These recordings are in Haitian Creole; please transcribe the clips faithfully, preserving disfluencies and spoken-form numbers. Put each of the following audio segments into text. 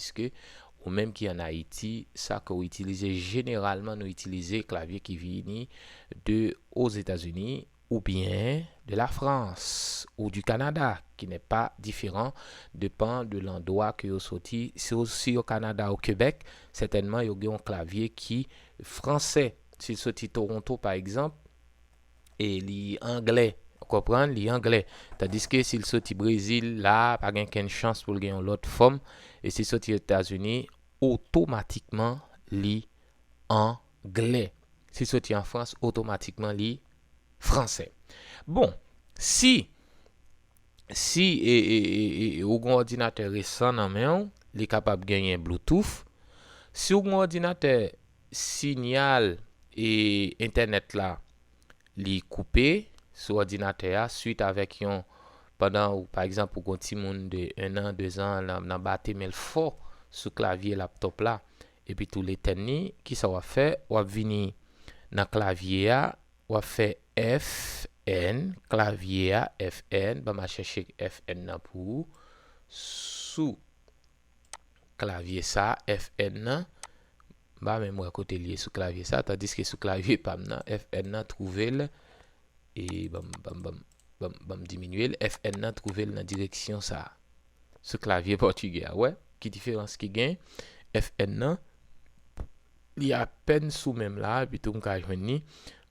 Tandiske ou menm ki ann Ayiti, sa ke w itilize jeneralman, nou itilize klavye ki vini de Ozetazini oubyen de la France ou du Canada, qui n'est pas différent, depan de landwa ke yo soti. Si yo, si yo Kanada ou Kebèk, sètènman yo gen yon klavye ki fransè. Si l soti Toronto, pa egzanp, e li anglè, ou konprann, li anglè. Tandiske si l soti Brezil, la, pa gen kenn chans pou l gen yon lòt fòm. E si l soti Etazini, otomatikman, li anglè. Si l soti an Frans, otomatikman, li fransè. Bon, si, si e, e, e, e, ou gen yon òdinatè resan nan men w, li kapab genyen Bluetooth. Si w gen yon òdinatè, sinyal e entènèt la, li koupe sou òdinatè a, swit avèk yon, pandan ou, pa egzanp, ou gen yon timoun de en an, de zan, nan, nan bate men l fò sou klavye laptòp la, epi tou l etèn li, kisa w ap fè? W ap vini nan klavye a, w ap fè F N, klavye a, F N, ban m al chèche F N nan pou ou, sou klavye sa, F N nan, m pa menm wè kote l ye sou klavye sa, tandiske sou klavye pa m nan, F N nan twouve l, e ban m, ban m, ban m, ban m, ban m diminye l, F N nan twouve l nan direksyon sa, sou klavye pòtigè a. Wè, ki diferans ki gen? F N nan, li apèn sou menm la, epi tou m ka jwenn li.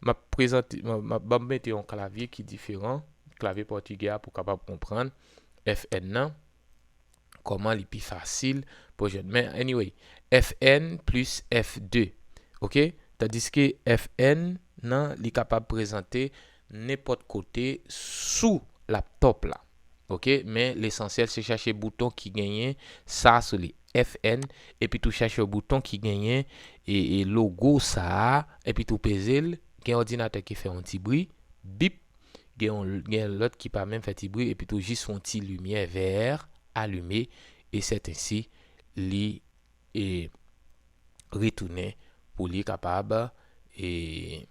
M ap prezante, m ap, m ap, ban m mete yon klavye ki diferan, klavye pòtigè a, pou w kapab konprann F N nan, kòman li pi fasil pou jwenn. Men, anyway, F N plis F de, oke? Tandiske F N nan, li kapab prezante nenpòt kote sou laptòp la, oke? Men, lesansyèl, se chache bouton ki genyen sa sou li, F N, epi tou chache yon bouton ki genyen e, e logo sa a, epi tou peze l, gen òdinatè ki fè yon ti bri, bip, gen yon, gen lòt ki pa menm fè ti bri, epi tou jis yon ti limyè vè alime, e sètensi, li, e, retounen pou li kapab, e,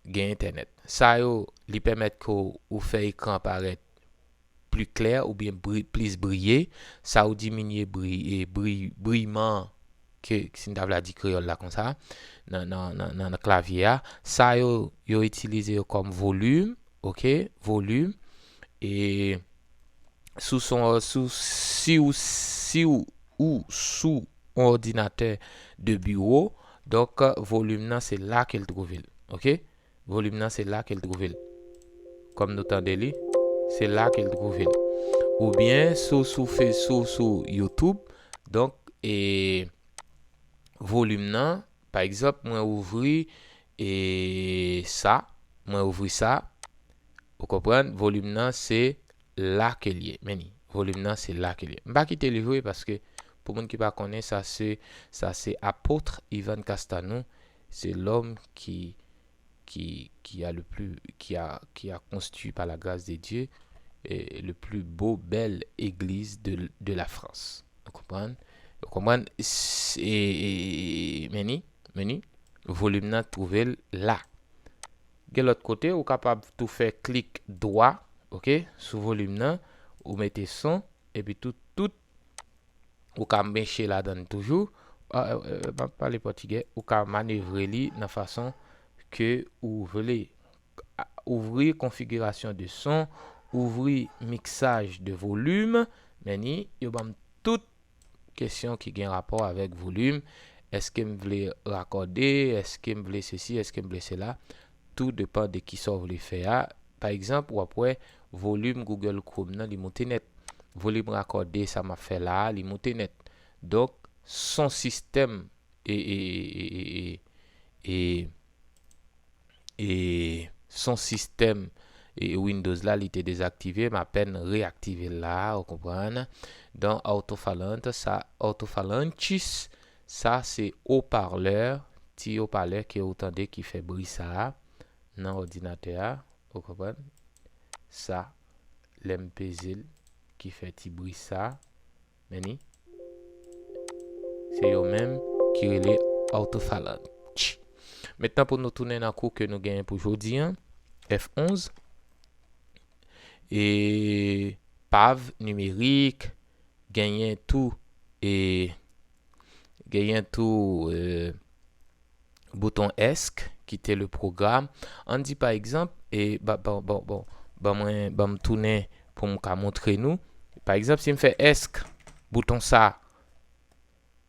gen entènèt. Sa yo, li pèmèt ke w, ou fè ekran parèt pli klè oubyen bri-, plis briye. Sa ou diminye bri-, e, bri-, briman ke, si n ta vle di kreyòl la konsa, nan, nan, nan, nan, nan klavye a. Sa yo, yo itilize yo kòm volim, oke? Volim. E sou son, sou, si ou, si ou, ou sou yon òdinatè de biwo, donk, volim nan, se la ke l twouve l, oke? Volim nan, se la ke l twouve l. Kòm nou tande li, se la ke l twouve l. Oubyen, sou, sou Fe-, sou, sou YouTube, donk, e, volim nan, pa egzanp, mwen ouvri, e, sa, mwen ouvri sa, ou konprann, volim nan, se la ke l ye. Men ni, volim nan, se la ke l ye. M pa kite li jwe paske, pou moun ki pa konnen, sa se, sa se apot Ivan Castalnou, se lòm ki, qui, qui a le plus, qui a, qui a construit par la grâce de Dieu, eh, le plus beau, belle église de, de la France. Ou konprann? Ou konprann? S-, e, e, e, men ni, men ni, volim nan twouve l la. Gen lòt kote, ou kapab tou fè klik dwa, oke, sou volim nan, ou mete son, epi tout, tout, ou ka meche ladan l toujou, a, e, e, m ap pale pòtigè, ou ka manevre li nan fason ke ou vle. A, ouvrir configuration de son, ouvrir mixage de volume, men ni, yo ban m tout kesyon ki gen rapò avèk volim. Èske m vle rakòde? Èske m vle sesi? Èske m vle sela? Tou depan de kisa w vle fè a. Pa egzanp, w ap wè volim Google Chrome nan, li moute nèt. Volim rakòde sa m ap fè la a, li moute nèt. Donk, son sistèm e, e, e, e, e, e, e son sistèm e Windows la, li te dezaktive, m apèn reyaktive l la, ou konprann. Donk, altofalant, sa, altofalantes, sa se oparlè, ti oparlè ke ou tande ki fè bri sa a nan òdinatè a, ou konprann? Sa, lè m peze l, ki fè ti bri sa, men ni, se yo menm ki rele altofalant. Mentnan pou nou tounen nan kou ke nou genyen pou jodi a, F onz, e pav nimerik, genyen tou, e Genyen tou, euh, bouton esc, quitter le programme. Ann di pa egzanp, e ba, ba, ba, bon, ban mwen, ban m tounen pou m ka montre nou. Pa egzanp, si m fè esc, bouton sa,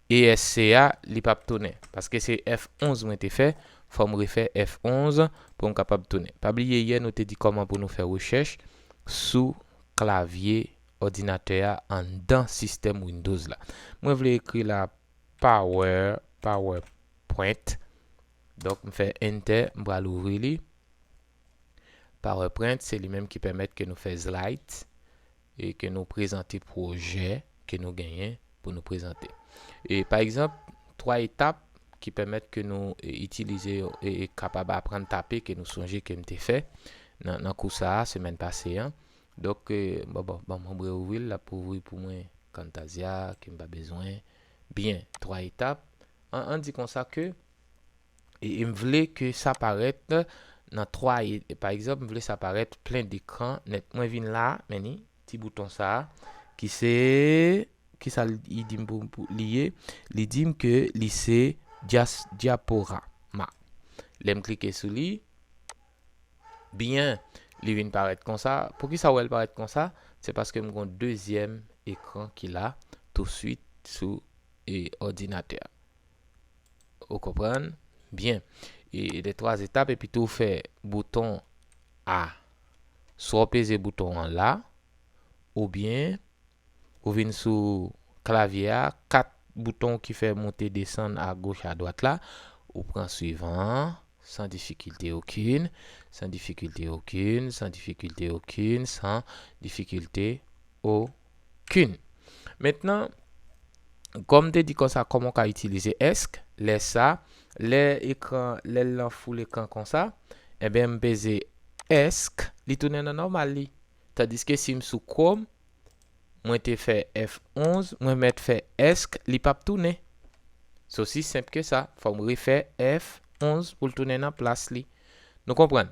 esc a, li p ap tounen. Paske se F onz mwen te fè, fò m refè F onz pou m kapab tounen. Pa bliye yè nou te di kòman pou nou fè rechèch sou klavye òdinatè a anndan sistèm Windows la. Mwen vle ekri la Power, PowerPoint. Donk, m fè Enter, m pral ouvri li. PowerPoint, se li menm ki pèmèt ke nou fè slide e ke nou prezante pwojè ke nou genyen pou nou prezante. E pa egzanp, twa etap ki pèmèt ke nou, e, itilize yo e, e kapab aprann tape ke nou sonje ke m te fè nan, nan kou sa a, semèn pase an. Donk, e, bon, bon, bon, mwen reouvri l, l ap ouvri pou mwen Camtasia ke m pa bezwen. Byen, twa etap. An, an di konsa ke, e, e m vle ke sa parèt nan twa, e, pa egzanp, m vle sa parèt plen dekran nèt. Mwen vin la, men ni, ti bouton sa a, ki se, ki sa li di m pou, pou li ye? Li di m ke li se dias-, diaporama. Lè m klike sou li, byen, li vin parèt konsa. Poukisa w wè l parèt konsa? Se paske m gon dezyèm ekran ki la touswit sou, e, òdinatè a. Ou konprann? Byen. E, e de twa etap, epi tou w fè bouton A. Swa w peze bouton an la, oubyen ou vin sou klavye a, kat bouton ki fè monte desann a goch a dwat la, ou pran swivan an, san difikilte okenn, san difikilte okenn, san difikilte okenn, san difikilte okenn. Mentnan, kòm m te di konsa, kòman w ka itilize esc, lè sa, lè ekran, lè l nan full ekran konsa, ebyen, m peze esc, li tounen nan nòmal li. Tandiske si m sou Chrome, mwen te fè F onz, mwen mèt fè esc, li p ap tounen. Se osi senp ke sa. Fò m refè F onz pou l tounen nan plas li. Nou konprann?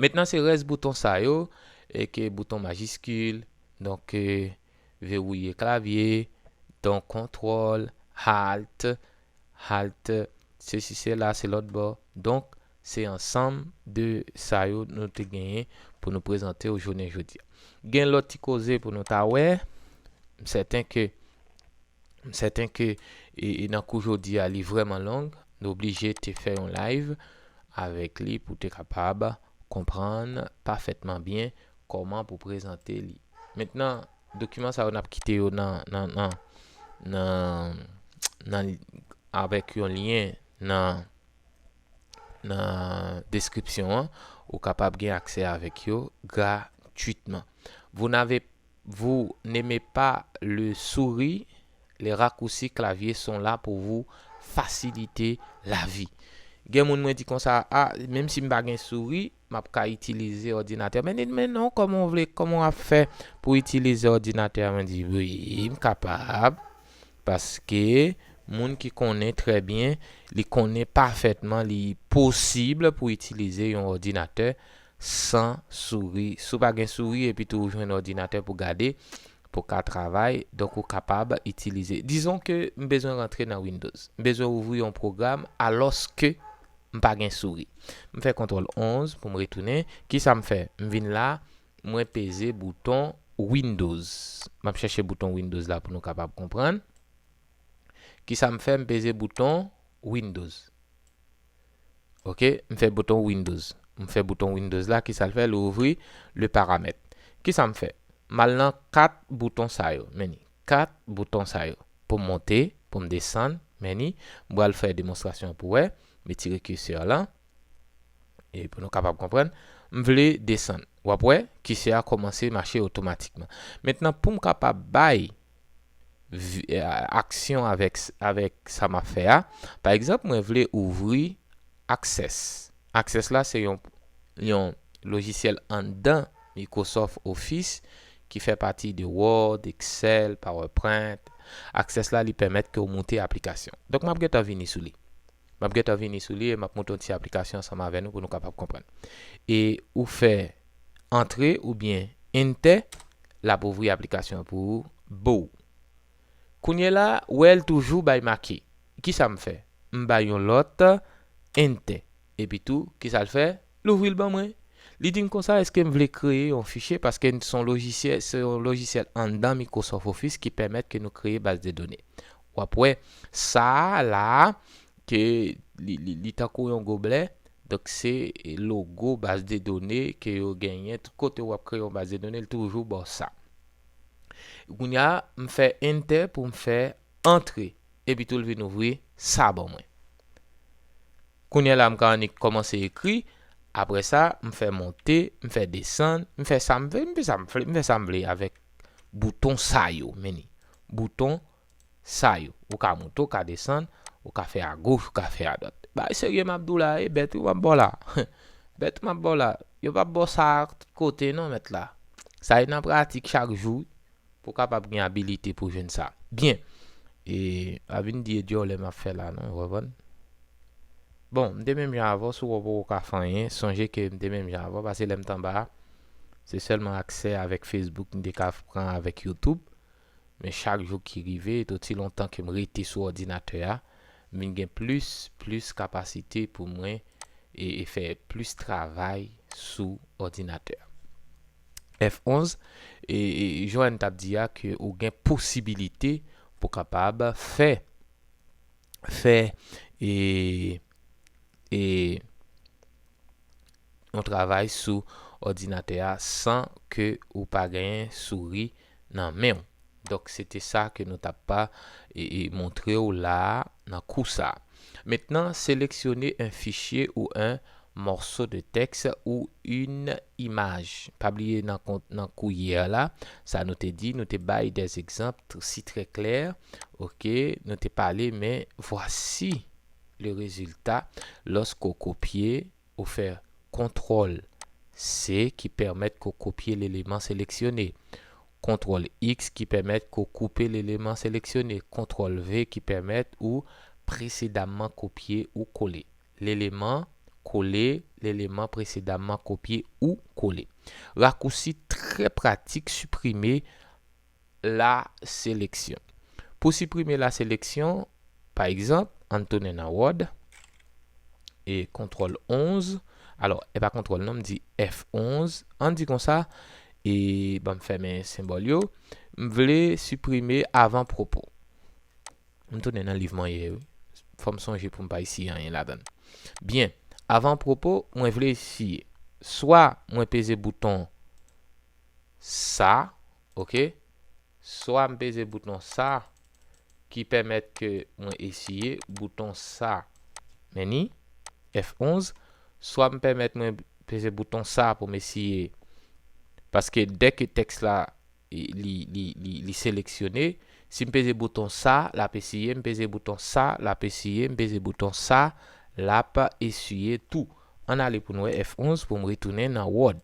Mentnan, se rès bouton sa yo, e ke bouton majiskil, donk, e, verrouiller clavier, donk, contrôle, alt, alt, sesi, sela, se lòt bò. Donk, se ansanm de sa yo nou te genyen pou nou prezante w jounen jodi a. Gen lòt ti koze pou nou ta wè. M sèten ke, m sèten ke, e, e nan kou jodi a, li vrèman long. Nou oblije te fè yon live avèk li pou te kapab konprann pafètman byen kòman pou prezante li. Mentnan, dokiman sa yo n ap kite yo nan, nan, nan, nan, nan, avèk yon lyen nan, nan deskripsyon an, ou kapab gen aksè avèk yo gratwitman. Vous n'avez, vous n'aimez pas le souris, les raccourcis clavier sont là pour vous faciliter la vie. Gen moun mwen di konsa, a, menm si m pa gen souri, m ap ka itilize òdinatè. Men, men non, kòman w vle, kòman w ap fè pou itilize òdinatè? Mwen di, wi, m kapab. Paske moun ki konnen trè byen, li konnen pafètman, li posib pou itilize yon òdinatè san souri. Si w pa gen souri, epi tou ou jwenn òdinatè pou gade, pou ka travay, donk ou kapab itilize. Dizon ke m bezwen rantre nan Windows. M bezwen ouvri yon pwogram alòske m pa gen souri. M fè kontwòl onz pou m retounen. Kisa m fè? M vin la, mwen peze bouton Windows. M ap chèche bouton Windows la pou nou kapab konprann. Kisa m fè? M peze bouton Windows. Ok, m fè bouton Windows. M fè bouton Windows la, kisa l fè? L ouvri le paramèt. Kisa m fè? M al nan kat bouton sa yo. Men ni, kat bouton sa yo. Pou m monte, pou m desann, men ni, m pral fè demonstrasyon pou wè. M retire curseur lan. E pou nou kapab konprann, m vle desann. W ap wè, curseur a kòmanse mache otomatikman. Mentnan, pou m kapab bay vi-, eh, aksyon avèk, avèk sa m ap fè a, pa egzanp, mwen vle ouvri Access. Access la, se yon, yon lojisyèl anndan Microsoft Office ki fè pati de Word, Excel, PowerPoint. Access la, li pèmèt ke w moute aplikasyon. Donk, m ap gentan vini sou li. M ap gentan vini sou li e m ap moute yon ti aplikasyon ansanm avè nou pou nou kapab konprann. E ou fè antre oubyen enter, l ap ouvri aplikasyon an pou ou. Bow. Kounye la, wè l toujou bay make. Kisa m fè? M bay yon lòt enter. Epi tou, kisa l fè? L ouvri l ban mwen. Li di m konsa, èske m vle kreye yon fichye? Paske se yon lojisyèl, se yon lojisyèl anndan Microsoft Office ki pèmèt ke nou kreye baz de done. W ap wè sa a la, ke li, li, li tankou yon goblè. Donk, se logo baz de done ke yo genyen. Tout kote w ap kreye yon baz de done, l toujou ba w sa. Kounye a, m fè enter pou m fè antre. Epi tou, l vin ouvri sa ban mwen. Kounye a la, m ka annik kòmanse ekri. Apre sa, m fè monte, m fè desann, m fè sa m vle, m fè sa m vle, m fè sa m vle avèk bouton sa yo, men ni. Bouton sa yo. Ou ka monte, ou ka desann, ou ka fè agoch, ou ka fè adwat. Bay serye m ap di w la, e bèt wi m ap ba w la. Bèt m ap ba w la. Yo p ap ba w sa tout kote non, mèt la. Sa e nan pratik chak jou pou w kapab gen abilite pou jwenn sa. Byen. E pa vin di e dyòlè m ap fè la non, ou konprann? Bon, m te menm jan avè w, si w wè w poko ka fè anyen, sonje ke m te menm jan avè w, paske lè m t anba a, se sèlman aksè avèk Facebook m te ka pran avèk YouTube. Men chak jou ki rive, et osi lontan ke m rete sou òdinatè a, m vin gen plis, plis kapasite pou mwen e, e fè plis travay sou òdinatè a. F onz, e, e, jan n t ap di a, ke ou gen posibilite pou kapab fè, fè, e, e, yon travay sou òdinatè a san ke ou pa genyen souri nan men w. Donk, se te sa ke nou t ap pa, e, e, montre w la a nan kou sa a. Maintenant, sélectionnez un fichier ou un morceau de texte ou une image. Pa bliye nan, kon- nan kou yè la, sa nou te di, nou te bay des exemples si très clairs. Ok, nou te pale, men voici le résultat lorsqu'on copie ou fè kontwòl C ki pèmèt ke w kopye leleman seleksyone. Kontwòl X ki pèmèt ke w koupe leleman seleksyone. Kontwòl V ki pèmèt ou presedaman kopye ou kole. Leleman kole, leleman presedaman kopye ou kole. Rakousi trè pratik, siprime la seleksyon. Pou siprime la seleksyon, pa egzanp, ann tounen nan Word, e kontwòl onz, alò, e pa kontwòl non, m di F onz, ann di konsa, e ban m fèmen senbòl yo, m vle siprime avan pwopo. M tounen nan liv mwen ye wi. Fò m sonje pou m pa esiye anyen ladan l. Byen, avan pwopo, mwen vle esiye. Swa mwen peze bouton sa, ok? Swa m peze bouton sa ki pèmèt ke mwen esiye bouton sa. Men ni F onz, swa m pèmèt mwen peze bouton sa pou m esiye. Paske dèke tèks la, e, li, li, li, li seleksyone, si m peze bouton sa, l ap esiye, m peze bouton sa, l ap esiye, m peze bouton sa, l ap esiye tou. Ann ale pou n wè F onz pou m retounen nan Word.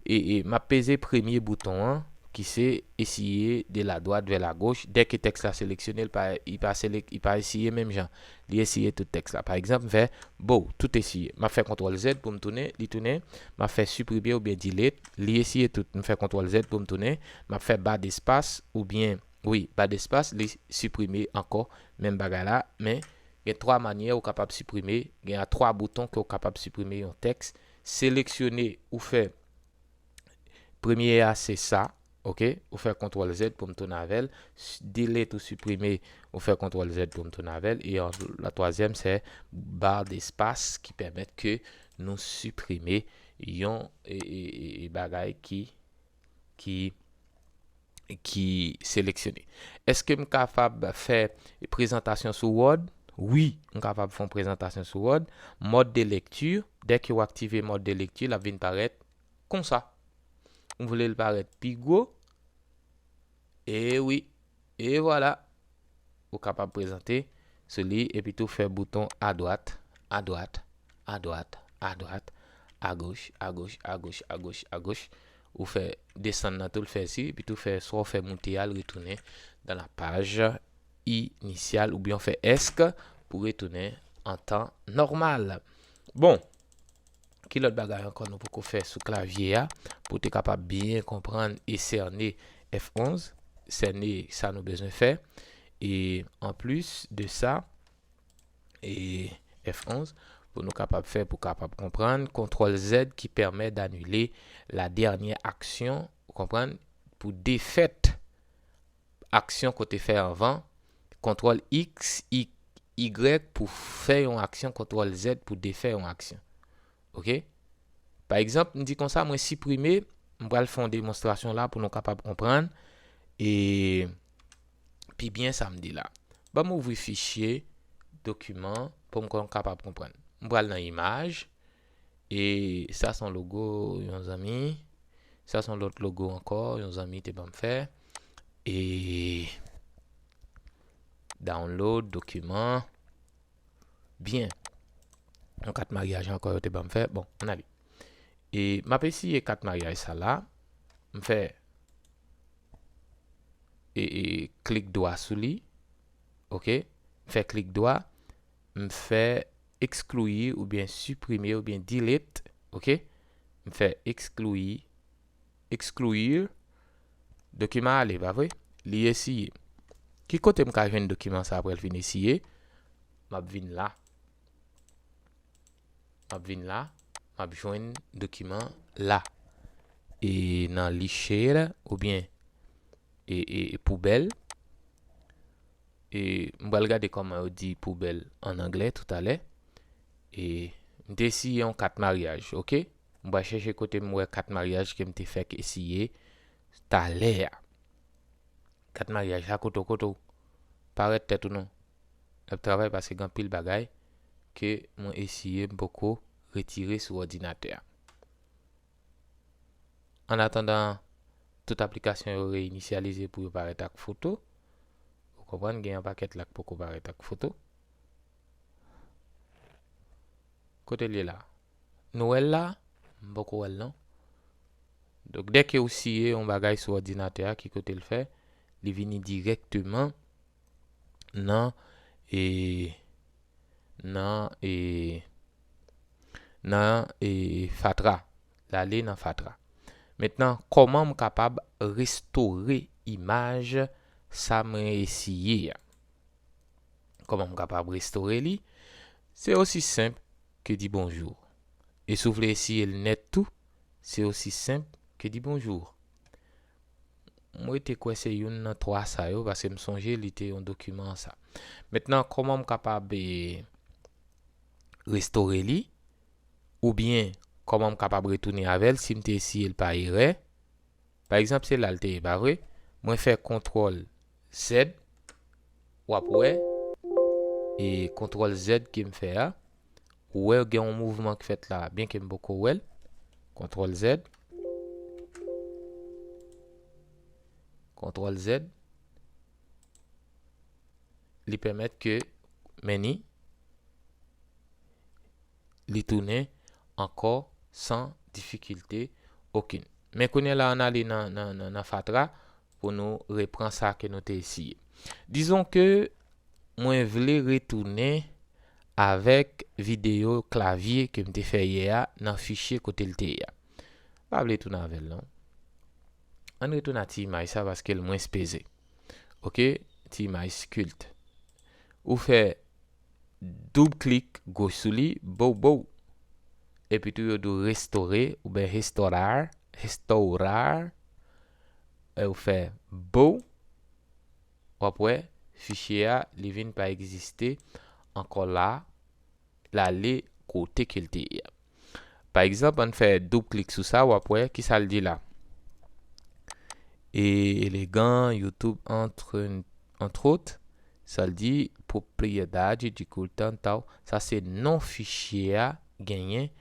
E, e m ap peze premye bouton an, ki se essayer de la droite vers la gauche. Dèke tèks la seleksyone, li pa, li pa selek-, li pa esiye menm jan. Li esiye tout tèks la. Pa egzanp, m fè bow, tout esiye. M ap fè kontwòl Z pou m tounen, li tounen. M ap fè siprime oubyen delete, li esiye tout. M fè kontwòl Z pou m tounen. M ap fè ba despas oubyen, wi, ba despas, li siprime ankò menm bagay la. Men gen twa manyè ou kapab siprime, gen a twa bouton ke ou kapab siprime yon tèks. Seleksyone, ou fè premye a se sa, ok? Ou fè kontwòl Z pou m tounen avè l. S-, delete ou siprime, ou fè kontwòl Z pou m tounen avè l. E an, la twazyèm se ba despas ki pèmèt ke nou siprime yon, e, e, e, e bagay ki, ki, ki seleksyone. Èske m kapab fè prezantasyon sou Word? Wi, m kapab fè yon prezantasyon sou Word. Mòd de lekti, dèke w aktive mòd de lekti, l ap vin parèt konsa. M vle l parèt pi gwo. E wi. E vwala. Ou kapab prezante sou li epi tou fè bouton adwat, adwat, adwat, adwat, agoch, agoch, agoch, agoch, agoch. Ou fè desann nan tou, l fè si, epi tou fè, swa w fè moute a, l retounen dans la page initiale, oubyen w fè esc pou retounen an tan nòmal. Bon, ki lòt bagay ankò nou poko fè sou klavye a pou w te kapab byen konprann e sène F onz, sène sa nou bezwen fè, E anplis de sa, e F onz, pou nou kapab fè, pou kapab konprann, kontwòl Z ki pèmèt d'annuler la dernière action, ou konprann, pou defèt aksyon kote fè anvan, kontwòl X, Y, Y pou fè yon aksyon, kontwòl Z pou defè yon aksyon. Oke? Pa egzanp, m di konsa, mwen siprime, m pral fè yon demonstrasyon la pou nou kapab konprann e pi byen sa m di la. Ban m ouvri fichye dokiman pou m kon-, kapab konprann. M pral nan imaj, e sa se yon logo yon zanmi, sa se yon lòt logo ankò, yon zanmi te ban m fè, e download dokiman, byen. Yon kat maryaj ankò yo te ban m fè. Bon, ann ale. E m ap eseye kat maryaj sa la. M fè e, e, klik dwa sou li. Oke? M fè klik dwa. M fè exclure oubyen supprimer oubyen delete. Oke? M fè exclure, exclure. Dokiman ale, pa vre? Li esiye. Ki kote m ka jwenn dokiman sa apre l fin esiye? M ap vin la. M ap vin la. M ap jwenn dokiman la. E nan list share oubyen e, e, e poubèl. E m pral gade kòman yo di poubèl an anglè toutalè. E m te esiye yon kat maryaj, oke? M pral chèche kote m wè kat maryaj ke m te fèk esiye talè a. Kat maryaj la, kote w, kote w? Parèt tèt ou non. N ap travay paske gen anpil bagay ke mwen esiye m poko retire sou òdinatè a. Annatandan tout aplikasyon yo reyinisyalize pou yo parèt ak foto, ou konprann, gen yon pakèt la k poko parèt ak foto. Kote l ye la? Nou wè l la? M poko wè l non. Donk, dèke ou siye yon bagay sou òdinatè a, ki kote l fè? Li vini dirèkteman nan, e, nan, e, nan, e, fatra. L ale nan fatra. Mentnan, kòman m kapab restore imaj sa mwen esiye a? Kòman m kapab restore li? Se osi senp ke di bonjou. E si w vle esiye l nèt tou, se osi senp ke di bonjou. M rete kwè se youn nan twa sa yo, paske m sonje li te yon dokiman sa. Mentnan, kòman m kapab, e, restore li? Oubyen, kòman m kapab retounen avè l si m te esiye l pa erè? Pa egzanp, se la l te ye, pa vre? Mwen fè kontwòl Z, w ap wè, e kontwòl Z ke m fè a, ou wè gen yon mouvman k fèt la, byenke m poko wè l. Kontwòl Z. Kontwòl Z. Li pèmèt ke, men ni, li tounen ankò san difikilte okenn. Men kounye a la, ann ale nan, nan, nan, nan fatra pou nou repran sa ke nou te esiye. Dizon ke mwen vle retounen avèk videyo klavye ke m te fè yè a nan fichye kote l te ye a. M pa vle tounen avè l non. Ann retounen a ti imaj sa paske l mwens peze. Oke, ti imaj sculpt. Ou fè doub klik goch sou li, bow, bow. Epi tou yo di w restore oubyen restaurar, restaurar. E ou fè bow. W ap wè, fichye a, li vin pa egziste ankò la. L ale kote ke l te ye a. Pa egzanp, ann fè doub klik sou sa, w ap wè kisa l di la. E elegan, YouTube, entre, entre autres, sa l di, propriedade de cultura tal. Sa se non fichye a genyen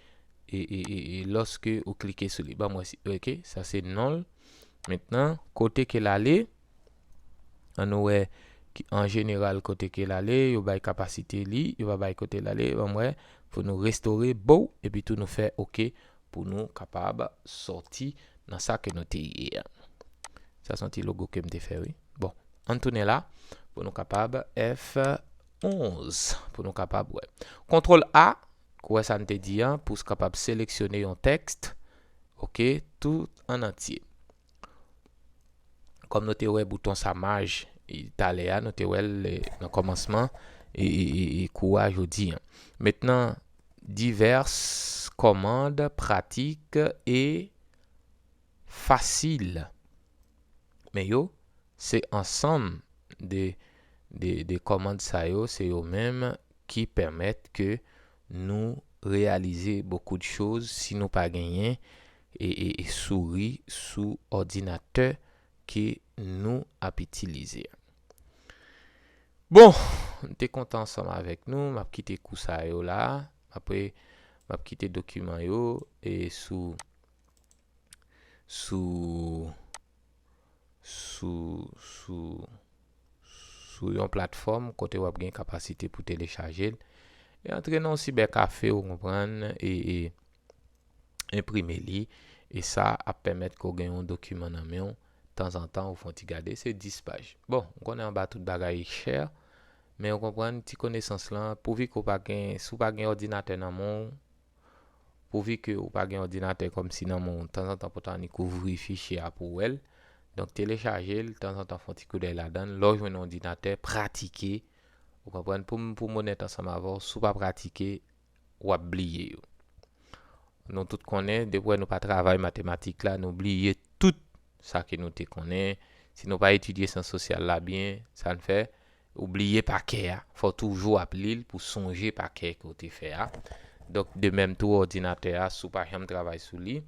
e, e, e, e lòske ou klike sou li. Ban m wè si, oke, sa se non l. Mentnan, kote ke l ale, ann wè ki, an jeneral, kote ke l ale, yo bay kapasite li, yo pa bay kote l ale, ban m wè, pou nou restore, bow, epi tou nou fè oke pou nou kapab sòti nan sa ke nou te ye a. Sa se yon ti logo ke m te fè, wi. Bon, ann tounen la pou nou kapab F onz, pou nou kapab wè. Kontwòl A, ou wè sa n te di an, pou kapab seleksyone yon tèks, oke, tout an antye. Kòm nou te wè bouton sa maj, E talè a, nou te wè l, e, nan kòmansman e, e, e, e kou a jodi a. Mentnan, divès kòmand pratik e fasil. Men yo, se ansanm de, de, de kòmand sa yo, se yo menm ki pèmèt ke nou reyalize beaucoup de choses si nou pa genyen e, e, e souri sou òdinatè ke nou ap itilize a. Bon, m te kontan ansanm avèk nou, m ap kite kou sa yo la, apre m ap kite dokiman yo e sou sou sou sou sou yon platfòm kote w ap gen kapasite pou telechaje l e antre nan yon sibèkafe, ou konprann, e, e enprime li, e sa ap pèmèt ke w gen yon dokiman nan men w, tanzantan ou fè yon ti gade, se dis paj. Bon, m konnen anba tout bagay chè, men ou konprann ti konesans lan, pouvi ke w pa gen, si w pa gen òdinatè nan men w, pouvi ke ou pa gen òdinatè kòmsi nan men w, tanzantan pou w ta annik ouvri fichye a pou w wè l. Donk, telechaje l, tanzantan fè yon ti koudèy ladan l, lè w jwenn yon òdinatè, pratike, ou konprann, pou m, pou m onèt ansanm avè w, si w pa pratike, w ap bliye yo. Nou tout konnen, depi nou pa travay matematik la, nou bliye tout sa ke nou te konnen. Si nou pa etidye syans sosyal la byen, sa n fè, ou bliye pa kè a. Fò w toujou ap li l pou sonje pa kè ke w te fè a. Donk, de menm tou, òdinatè a, si w pa janm travay sou li,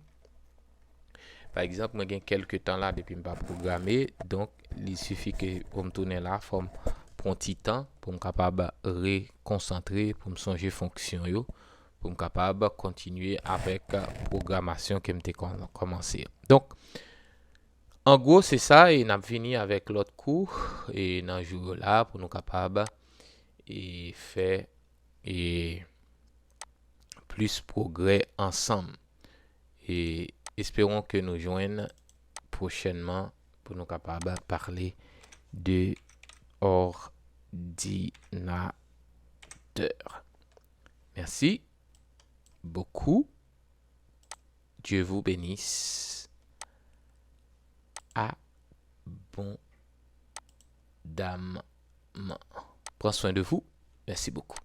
pa egzanp, mwen gen kèlke tan la depi m pa pwograme, donk, li sifi ke pou m tounen la, fò m pran ti tan pou m kapab rekonsantre, pou m sonje fonksyon yo, pou m kapab kontinye avèk pwogramasyon ke m te kòm-, kòmanse. Donk, an gwo, se sa, e n ap vini avèk lòt kou, e nan jou yo la, pou nou kapab, e fè, e plis pwogrè ansanm. E esperon ke nou jwenn pwochènman pou nou kapab pale de òdinatè. Merci beaucoup. Dieu vous bénisse abondamment. Prenez soin de vous. Merci beaucoup.